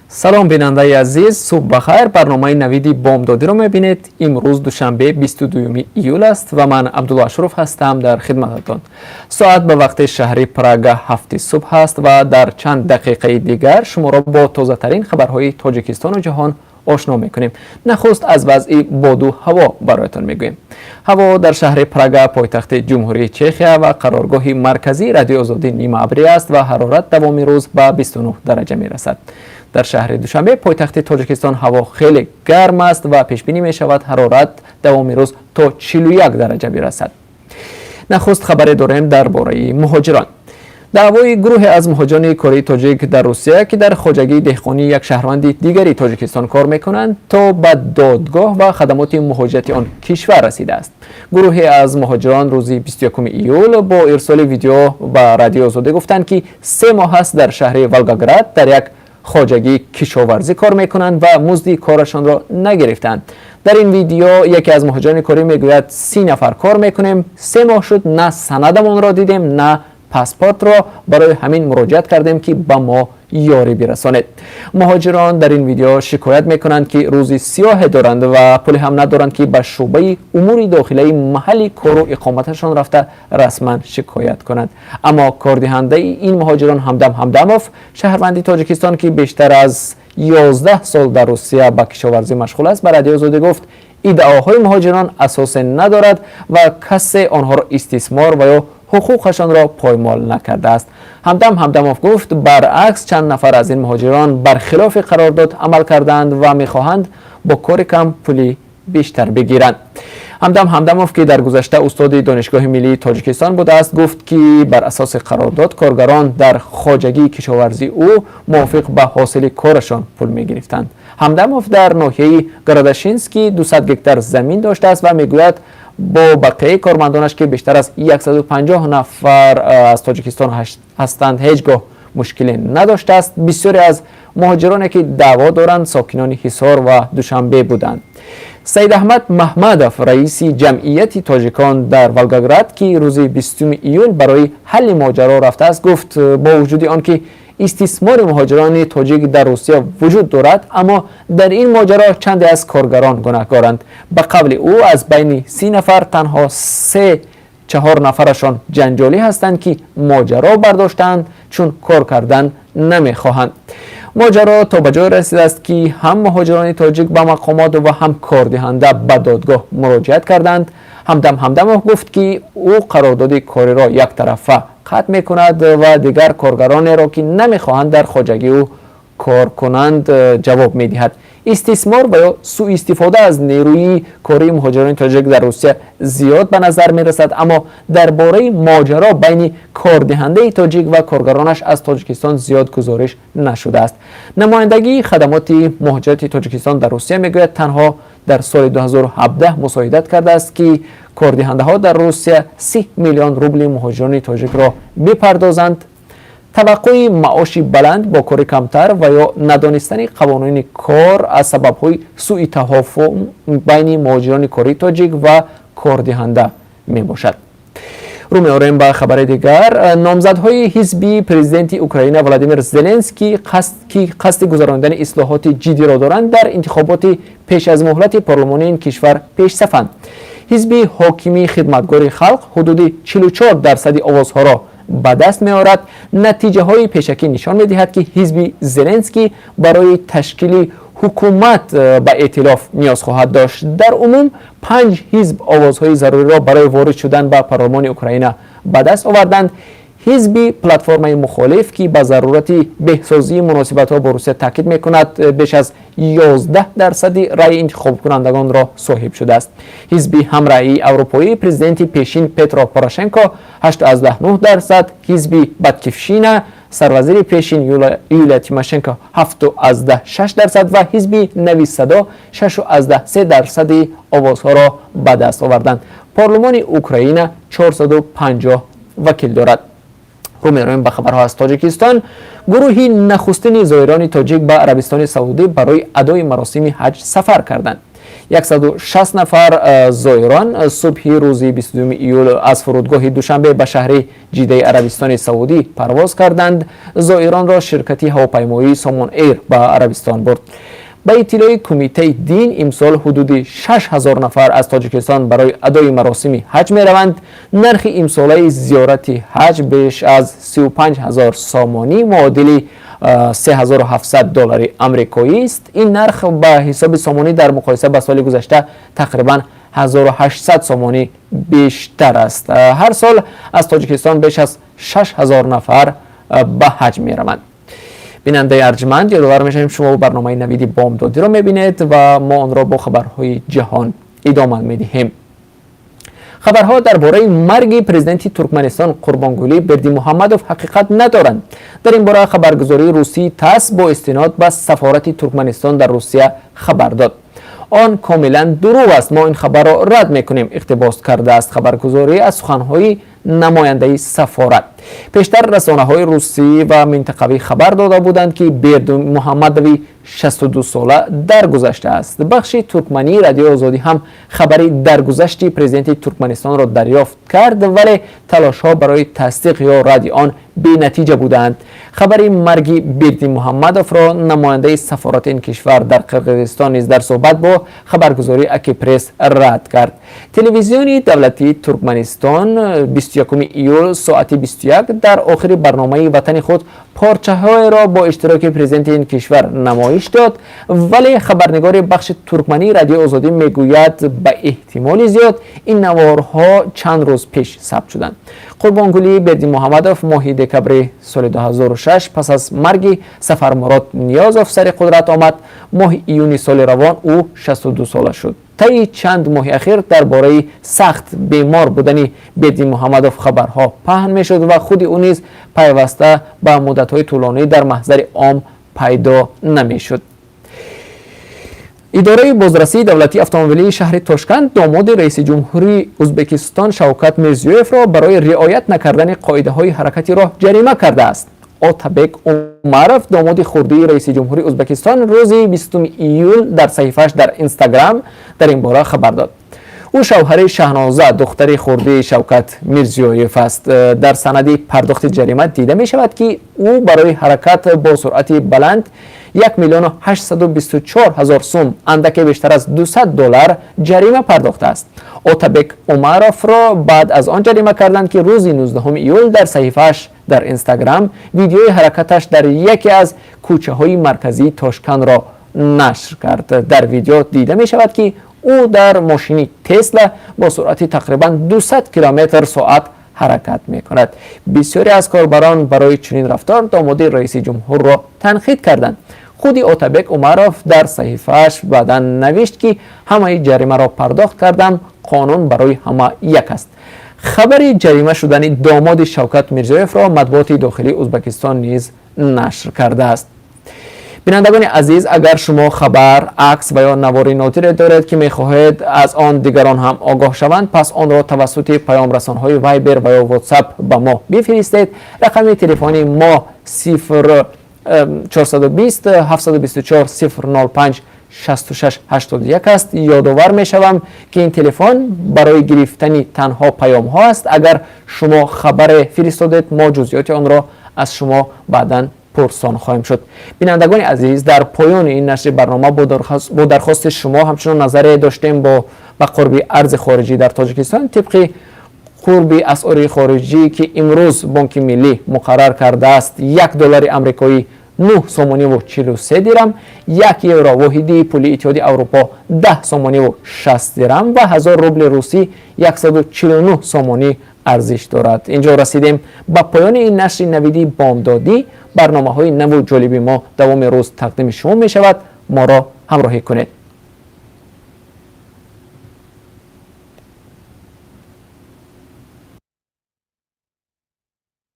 Салом, бинандаи азиз, субҳ бахайр. Барномаи «Навиди бомдодиро» мебинед. Имрӯз душанбе, 22 июл аст ва ман Абдулло Ашуров ҳастам дар хидмататон. Соат ба вақти шаҳри Прага 7-и субҳ аст ва дар чанд дақиқаи дигар шуморо бо тозатарин хабарҳои Тоҷикистону ҷаҳон ошно мекунем. Нахуст аз вазъи боду ҳаво бароятон мегӯем. Ҳаво дар шаҳри Прага, пойтахти Ҷумҳурии Чехия ва қароргоҳи марказии Радиои Озодӣ, нимаабрӣ аст ва ҳарорат давоми рӯз ба 29 дараҷа мерасад. Дар шаҳри Душанбе, пойтахти Тоҷикистон, ҳаво хеле гарм аст ва пешбинӣ мешавад, ҳарорат давоми рӯз то 41 дараҷа бирасад. Нахуст хабаре дорем дар бораи муҳоҷирон. Даъвои гурӯҳе аз муҳоҷирони кории тоҷик дар Русия, ки дар хоҷагии деҳқонии як шаҳрванди дигари Тоҷикистон кор мекунанд, то ба додгоҳ ва хадамоти муҳоҷирати он кишвар расидааст. Гурӯҳе аз муҳоҷирон рӯзи 21 июл бо ирсоли видео ба Радиои Озодӣ гуфтанд, ки 3 моҳ аст дар шаҳри Волгоград дар як хоҷагии кишоварзӣ кор мекунанд ва музди корашонро нагирифтанд. Дар ин видео яке аз муҳоҷирони корӣ мегӯяд: 30 нафар кор мекунем, 3 моҳ шуд, на санадамонро дидем, на паспортро. Барои ҳамин муроҷиат кардем, ки ба мо ёрӣ бирасонед. Муҳоҷирон дар ин видео шикоят мекунанд, ки рӯзи сиёҳе доранд ва пуле ҳам надоранд, ки ба шӯъбаи умури дохилаи маҳалли кору иқоматашон рафта расман шикоят кунанд. Аммо кордиҳандаи ин муҳоҷирон, Ҳамдам Ҳамдамов, шаҳрванди Тоҷикистон, ки бештар аз 11 сол дар Русия ба кишоварзӣ машғул аст, ба Радиои Озодӣ гуфт, иддаоҳои муҳоҷирон асосе надорад ва касе онҳоро истисмор ва ё ҳуқуқашонро поймол накардааст. Ҳамдам Ҳамдамов гуфт, баръакс, чанд нафар аз ин муҳоҷирон бар хилофи қарордод амал кардаанд ва мехоҳанд бо кори кам пули бештар бигиранд. Ҳамдам Ҳамдамов, ки дар гузашта устоди Донишгоҳи миллии Тоҷикистон будааст, гуфт, ки бар асоси қарордод коргарон дар хоҷагии кишоварзии ӯ мувофиқ ба ҳосили корашон пул мегирифтанд. Ҳамдамов дар ноҳияи Городищенский 200 гектар замин доштааст ва мегӯяд, бо бақияи кормандонаш, ки бештар аз 150 нафар аз Тоҷикистон ҳастанд, ҳеҷ гоҳ мушкиле надоштааст. Бисёре аз муҳоҷироне, ки даъво доранд, сокинони Ҳисор ва Душанбе буданд. Саид Аҳмад Маҳмадов, раиси Ҷамъияти тоҷикон дар Волгоград, ки рӯзи 20 июл барои ҳалли моҷаро рафтааст, гуфт, бо вуҷуди он ки истисмори муҳоҷирони тоҷик дар Русия вуҷуд дорад, аммо дар ин моҷаро чанде аз коргарон гунаҳкоранд. Ба қавли ӯ, аз байни 30 нафар танҳо се чаҳор нафарашон ҷанҷолӣ ҳастанд, ки моҷаро бардоштаанд, чун кор кардан намехоҳанд. Моҷаро то ба ҷое расидааст, ки ҳам муҳоҷирони тоҷик ба мақомот ва ҳам кордиҳанда ба додгоҳ муроҷиат карданд. Ҳамдам Ҳамдамов гуфт, ки ӯ қарордоди кориро яктарафа қатъ мекунад ва дигар коргаронеро, ки намехоҳанд дар хоҷагии ӯ кор кунанд, ҷавоб медиҳад. Истисмор ва ё сӯистифода аз нерӯи кории муҳоҷирони тоҷик дар Русия зиёд ба назар мерасад, аммо дар бораи моҷаро байни кордиҳандаи тоҷик ва коргаронаш аз Тоҷикистон зиёд гузориш нашудааст. Намояндагии хадамоти муҳоҷирати Тоҷикистон дар Русия мегӯяд, танҳо дар соли 2017 мусоидат кардааст, ки кордиҳандаҳо дар Русия 30 миллион рубли муҳоҷирони тоҷикро бипардозанд. Таваққӯи маоши баланд бо кори камтар ва ё надонистани қавонини кор аз сабабҳои сӯи тафоҳум байни муҳоҷирони кории тоҷик ва кордиҳанда мебошад. Рӯ меорем ба хабари дигар. Номзадҳои ҳизби президенти Украина Владимир Зеленский, ки қасди гузаронидани ислоҳоти ҷиддиро доранд, дар интихоботи пеш аз муҳлати парлумони ин кишвар пешсафанд. Ҳизби ҳокимии Хидматгори халқ ҳудуди 44 дарсади овозҳоро ба даст меорад. Натиҷаҳои пешакӣ нишон медиҳад, ки ҳизби Зеленский барои ташкили ҳукумат ба эътилоф ниёз хоҳад дошт. Дар умум панҷ ҳизб овозҳои заруриро барои ворид шудан ба парлумони Украина ба даст оварданд. Ҳизби Платформаи мухолиф, ки ба зарурати беҳсозии муносибатҳо бо Русия таъкид мекунад, беш аз 11 дарсади раъи интихобкунандагонро соҳиб шудааст. Ҳизби Ҳамраҳии аврупоии президенти пешин Петро Порошенко 8,9%, ҳизби Баткившина сарвазири пешин Юлия Тимошенко 7,6% ва ҳизби Нави Садо 6,3 дарсади овозҳоро ба даст оварданд. Парлумони Украина 450 вакил дорад. Рӯ меравем ба хабарҳо аз Тоҷикистон. Гурӯҳи нахустини зоирони тоҷик ба Арабистони Саудӣ барои адои маросими ҳаҷ сафар карданд. 160 нафар зоирон субҳи рӯзи 22 июл аз фурудгоҳи Душанбе ба шаҳри Ҷидаи Арабистони Саудӣ парвоз карданд. Зоиронро ширкати ҳавопаймоии Сомон Эйр ба Арабистон бурд. Ба иттилои Кумитаи дин, имсол ҳудуди 6000 нафар аз Тоҷикистон барои адои маросими ҳаҷ мераванд. Нархи имсолаи зиёрати ҳаҷ беш аз 35 ҳазор сомонӣ, муодили 3700 доллари амрикоист. Ин нарх ба ҳисоби сомонӣ дар муқоиса ба соли гузашта тақрибан 1800 сомонӣ бештар аст. Ҳар сол аз Тоҷикистон беш аз 6000 нафар ба ҳаҷ мераванд. Бинандаи арҷманд, ёдовар мешавем, шумо барномаи Навиди бомдодиро мебинед ва мо онро бо хабарҳои ҷаҳон идома медиҳем. Хабарҳо дар бораи марги президенти Туркманистон Қурбонгулӣ Бердимуҳаммадов ҳақиқат надоранд. Дар ин бора хабаргузории русии ТАСС бо истинод ба сафорати Туркманистон дар Русия хабар дод. «Он комилан дурӯғ аст, мо ин хабарро рад мекунем», иқтибос кардааст хабаргузорӣ аз суханҳои намояндаи сафорат. Пештар расонаҳои русӣ ва минтақавӣ хабар дода буданд, ки Бердимуҳаммадови 62-сола даргузаштааст. Бахши туркмании Радиои Озодӣ ҳам хабари даргузашти президенти Туркманистонро дарёфт кард, вале талошҳо барои тасдиқ ё радди он бенатиҷа буданд. Хабари марги Бердимуҳаммадовро намояндаи сафорати ин кишвар дар Қирғизистон низ дар суҳбат бо хабаргузории Акипресс рад кард. Телевизиони давлатии Туркманистон 21 июл соати 21 дар охири барномаи «Ватани худ» порчаҳоеро бо иштироки президенти ин кишвар намоиш дод, вале хабарнигори бахши туркмании Радиои Озодӣ мегӯяд, ба эҳтимоли зиёд ин наворҳо чанд рӯз пеш сабт шуданд. Қурбонгулӣ Бердимуҳаммадов моҳи декабри соли 2006 пас аз марги Сафармурод Ниёзов сари қудрат омад. Моҳи июни соли равон ӯ 62 сола шуд. Таи чанд моҳи ахир дар бораи сахт бемор будани Бердимуҳаммадов хабарҳо паҳн мешуд ва худи ӯ низ пайваста ба муддатҳои тӯлонӣ дар маҳзари ом пайдо намешуд. Идораи бозрасии давлатии автомобилии шаҳри Тошканд домоди раиси ҷумҳурии Ӯзбекистон Шавкат Мирзиёевро барои риоят накардани қоидаҳои ҳаракати роҳ ҷарима кардааст. Отабек Умаров, домоди хурдии раиси ҷумҳурии Ӯзбекистон, рӯзи 20 июл дар саҳифааш дар Инстаграм дар ин бора хабар дод. Ӯ шавҳари Шаҳноза, духтари хурдии Шавкат Мирзиёев аст. Дар санади пардохти ҷарима дида мешавад, ки ӯ барои ҳаракат бо суръати баланд 1 миллиону 824 ҳазор сум, андаке бештар аз 200 доллар, ҷарима пардохтааст. Отабек Умаровро баъд аз он ҷарима карданд, ки рӯзи 19 июл дар саҳифааш дар Инстаграм видеои ҳаракаташ дар яке аз кӯчаҳои марказии Тошкандро нашр кард. Дар видео дида мешавад, ки ӯ дар мошини Тесла бо суръати тақрибан 200 километр соат ҳаракат мекунад. Бисёре аз корбарон барои чунин рафтор домоди раиси ҷумҳурро танқид карданд. Худи Отабек Умаров дар саҳифааш баъдан навишт, ки ҳамаи ҷаримаро пардохт кардам, қонун барои ҳама як аст. Хабари ҷарима шудани домоди Шавкат Мирзиёевро матбуоти дохилии Ӯзбекистон низ нашр кардааст. Бинандагони азиз, агар шумо хабар, акс ва ё навори нодире доред, ки мехоҳед аз он дигарон ҳам огоҳ шаванд, пас онро тавассути паёмрасонҳои Вайбер ва ё Ватсап ба мо бифиристед. Рақами телефони мо 0 420 724 005 66 81 аст. Ёдовар мешавам, ки ин телефон барои гирифтани танҳо паёмҳо аст. Агар шумо хабаре фиристодед, мо ҷузъиёти онро аз шумо баъдан пурсон хоҳем шуд. Бинандагони азиз, дар поёни ин нашри барнома бо дархости шумо ҳамчунон назаре доштем бо ба қурби арзи хориҷӣ дар Тоҷикистон. Тибқи қурби асъори хориҷӣ, ки имрӯз Бонки Миллӣ муқаррар кардааст, 1 доллари амрикоӣ 9 сомониву 43 дирам, 1 евро, воҳиди пули Иттиҳоди Аврупо, 10 сомониву 60 дирам ва 1000 рубли русӣ 149 сомонӣ арзиш дорад. Инҷо расидем ба поёни ин нашри Навиди бомдодӣ. Барномаҳои наву ҷолиби мо давоми рӯз тақдими шумо мешавад. Моро ҳамроҳӣ кунед.